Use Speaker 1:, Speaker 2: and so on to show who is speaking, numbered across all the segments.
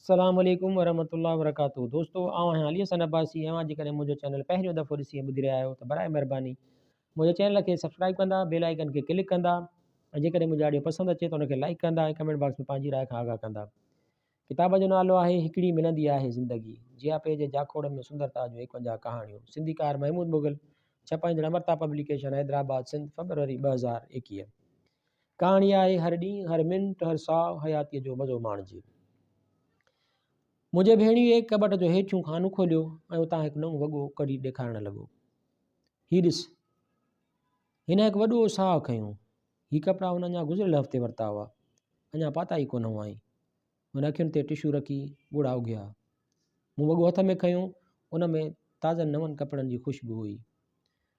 Speaker 1: السلام عليڪم ورحمة الله وبرڪاته دوستو آئون آهيان علي حسن عباسي اوهان جيڪڏهن منهنجو چينل پهريون دفعو ڏسي ۽ ٻڌي رهيا آهيو ته برائي مهرباني منهنجي چينل کي سبسڪرائب ڪندا بيل آئيڪن کي ڪلڪ ڪندا ۽ جيڪڏهن منهنجا آڊيو پسند اچي ته ان کي لائڪ ڪندا ۽ ڪمينٽ باڪس ۾ پنهنجي راء کان آگاهه ڪندا ڪتاب جو نالو آهي هڪڙي ملندي آهي زندگي جياپي جي جاکوڙ ۾ سندرتا جون 51 ڪهاڻيون سنڌيڪار محمود مغل ڇپائيندڙ امرتا پبليڪيشن حيدرآباد سنڌ فبروري 2021 ڪهاڻي آهي هر ڏينهن، هر منٽ، هر ساهه حياتيء جو مزو ماڻجي. منهنجي ڀيڻيوء ڪٻٽ جو هيٺيون خانو کوليو ۽ اتان هڪ نئون وڳو ڪڍي ڏيکارڻ لڳو. هي ڏس. هن هڪ وڏو ساهه کنيو. هي ڪپڙا هن اڃا گذريل هفتي ورتا هئا. اڃا پاتا ئي ڪونه هئائين. هن اکين تي ٽشو رکي ڳوڙها اگهيا. مون وڳو هٿ ۾ کنيو، ان ۾ تازن نون ڪپڙن جي خوشبو هئي.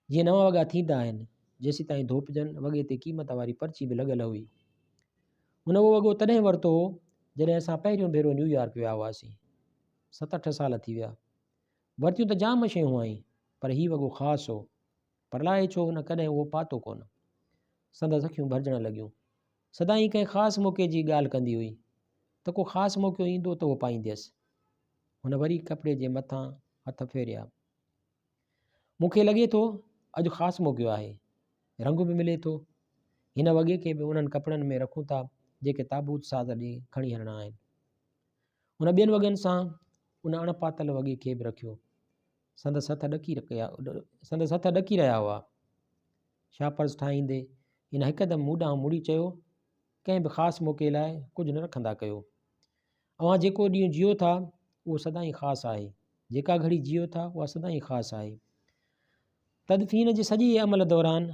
Speaker 1: جيئن نوان وڳا ٿيندا آهن، جيسيتائين ڌوپجن، وڳي تي قيمت واري پرچي به لڳل هئي. هن اهو وڳو تڏهن ورتو هو، جڏهن اسان پهريون ڀيرو نيويارڪ ويا هئاسين. ست اٺ سال ٿي ويا. ورتيون ته جام شيون هئائين، پر هي وڳو خاص هو. پر الائي ڇو هن ڪڏهن اهو پاتو ڪونه. سندس اکيون ڀرجڻ لڳيون. سدائين ڪنهن خاص موقعي جي ڳالهه ڪندي هئي ته ڪو خاص موقعو ايندو ته اهو پائينديس. هن وري ڪپڙي جي مٿان هٿ ڦيريا. مون کي لڳي ٿو اڄ خاص موقعو آهي. رنگ به ملي ٿو. هن وڳي کي به انهن ڪپڙن ۾ رکون ٿا جيڪي تابوت ساز ڏينهن کڻي هلڻا آهن. هن ٻين وڳن سان ان اڻ پاتل وڳي کي به رکيو. سندس هٿ ڏڪي رهيا هئا. شاپرز ٺاهيندي هن هڪدم مون ڏانهن مڙي چيو، ڪنهن به خاص موقعي لاء ڪجهه نه رکندا ڪيو. اوهان جيڪو ڏينهن جيئو ٿا، اهو سدائين خاص آهي. جيڪا گهڙي جيئو ٿا، اها سدائين خاص آهي. تدفين جي سڄي عمل دوران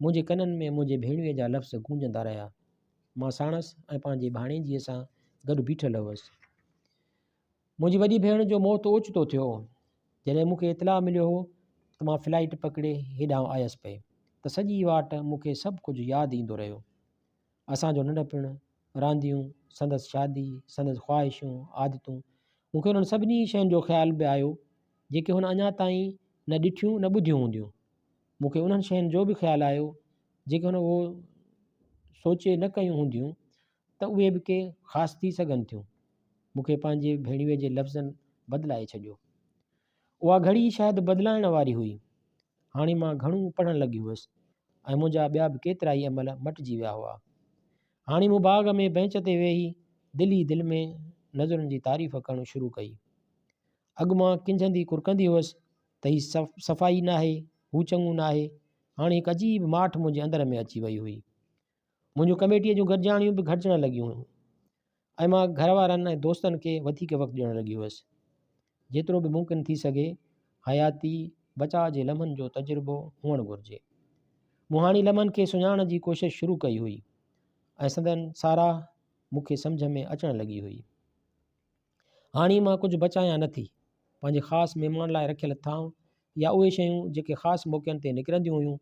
Speaker 1: منهنجي ڪنن ۾ منهنجي ڀيڻويء جا لفظ گونجندا رهيا. مان ساڻس ۽ پنهنجي ڀاڻيجيء سان گڏ بيٺل هئس. منهنجي وڏي ڀيڻ جو موت اوچتو ٿيو هو. جڏهن مون کي اطلاع مليو هو ته مان فلائيٽ پڪڙي هيڏانهن آيس پئي ته سڄي واٽ مون کي سڀ ڪجهه ياد ايندو رهيو. اسان جو ننڍپڻ، رانديون، سندس شادي، سندس خواهشون، عادتون، مون کي انهن سڀني شين جو خيال به آيو جيڪي هن اڃا تائين نه ڏٺيون نه ٻڌيون هونديون. مون کي انهن شين جو به خيال آيو جيڪي هن اهو سوچي نه ڪيون هونديون ته اهي به ڪي خاص ٿي سگهن ٿيون. مون کي پنهنجي ڀيڻيوي جي لفظن بدلائي ڇڏيو. اها گهڙي شايد بدلائڻ واري هئي. هاڻي مان گهڻو پڙهڻ لڳي هئس ۽ منهنجا ٻيا به ڪيترائي عمل مٽجي ويا هئا. هاڻي مون باغ ۾ بئنچ تي ويهي دل ئي دل ۾ نظرن جي تعريف ڪرڻ شروع ڪئي. اڳ مان ڪنجهندي ڪرڪندي هئس ته هي صفائي ناهي، هو چڱو ناهي. هاڻي هڪ عجيب ماٺ منهنجي اندر ۾ اچي وئي هئي. منهنجون ڪميٽيء جون گڏجاڻيون به گهٽجڻ لڳيون هيون ۽ مان گهر وارن ۽ دوستن کي وڌيڪ وقت ڏيڻ لڳي هيس. جيترو به ممڪن ٿي سگهي حياتي بچاء جي لمحن جو تجربو هئڻ گهرجي. مون هاڻي لمحن کي سڃاڻڻ جي ڪوشش شروع ڪئي هئي ۽ سندن ساراهه مون کي سمجهه ۾ اچڻ لڳي هئي. هاڻي مان ڪجهه بچايان نه ٿي. پنهنجي خاص مهمان لاء رکيل ٿانء يا اهي شيون جيڪي خاص موقعن تي نڪرنديون هيون،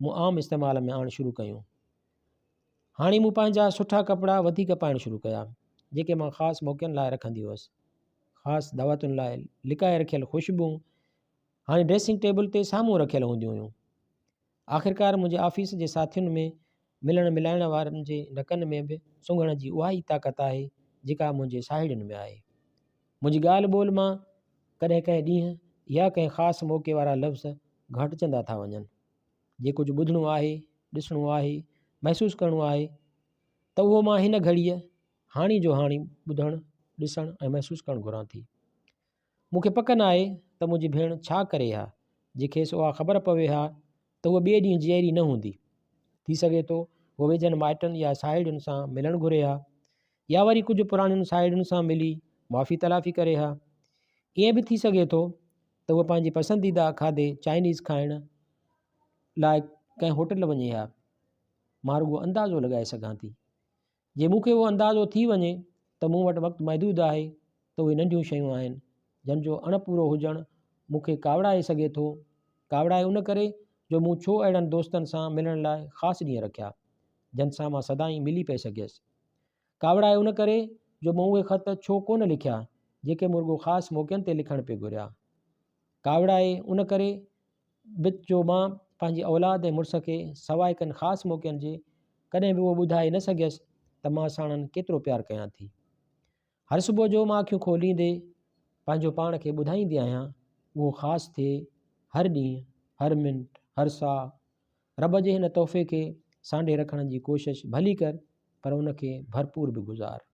Speaker 1: مون عام استعمال ۾ آڻڻ شروع ڪيون. هاڻي مون پنهنجا سٺا ڪپڙا وڌيڪ پائڻ شروع ڪيا، جيڪي مان خاص موقعن لاء رکندي هيس. خاص دعوتن لاء لڪائي رکيل خوشبوئون هاڻي ڊريسنگ ٽيبل تي سامهون رکيل هونديون هيون. آخرڪار منهنجي آفيس جي ساٿين ۾ ملڻ ملائڻ وارن جي نڪن ۾ به سونگهڻ جي اها ئي طاقت آهي، جيڪا منهنجي ساهيڙين ۾ آهي. منهنجي ڳالهه ٻولهه مان ڪڏهن ڪنهن ڏينهن يا ڪنهن خاص موقعي وارا لفظ گهٽجندا ٿا وڃن. جي ڪجهه ٻڌڻو آهي، ڏسڻو آهي، محسوس ڪرڻو آهي ته اهو مان هن گهڙيء، هاڻي جو هاڻي ٻڌڻ، ڏسڻ ۽ محسوس ڪرڻ گهران ٿي. مون کي پڪ ناهي ته منهنجي ڀيڻ ڇا ڪري ها، جي کيس اها خبر پوي ها ته هوء ٻئي ڏينهن جيئري نه هوندي. ٿي سگهي ٿو هوء ويجهن مائٽن يا ساهيڙين سان ملڻ گهري ها يا وري ڪجهه پراڻين ساهيڙين سان ملي معافي تلافي ڪري ها. ائين به ٿي سگهي ٿو ته هوء پنهنجي پسنديده کاڌي چائنيز کائڻ لاء ڪنهن هوٽل وڃي ها. مان رڳو اندازو لڳائي سگهان ٿي. جي مون کي اهو اندازو ٿي وڃي ته مون وٽ وقت محدود آهي ته اهي ننڍيون شيون آهن، جن جو اڻ پورو هجڻ مون کي ڪاوڙائي سگهي ٿو. ڪاوڙائي ان ڪري جو مون ڇو اهڙن دوستن سان ملڻ لاء خاص ڏينهن رکيا، جن سان مان سدائين ملي پئي سگهيس. ڪاوڙائي ان ڪري جو مون اهي خط ڇو ڪونه لکيا، جيڪي مون رڳو خاص موقعن تي لکڻ پئي گهريا. ڪاوڙائي ان ڪري به جو مان پنهنجي اولاد ۽ مڙس کي سواء ڪن خاص موقعن جي ڪڏهن به اهو ٻڌائي نه سگهيس ته مان ساڻن ڪيترو پيار ڪيان ٿي. هر صبح جو مان اکيون کوليندي پنهنجو پاڻ کي ٻڌائيندي آهيان، اهو خاص ٿئي هر ڏينهن، هر منٽ، هر ساهه. رب جي هن تحفي کي سانڍي رکڻ جي ڪوشش ڀلي ڪر پر ان کي ڀرپور به گذار.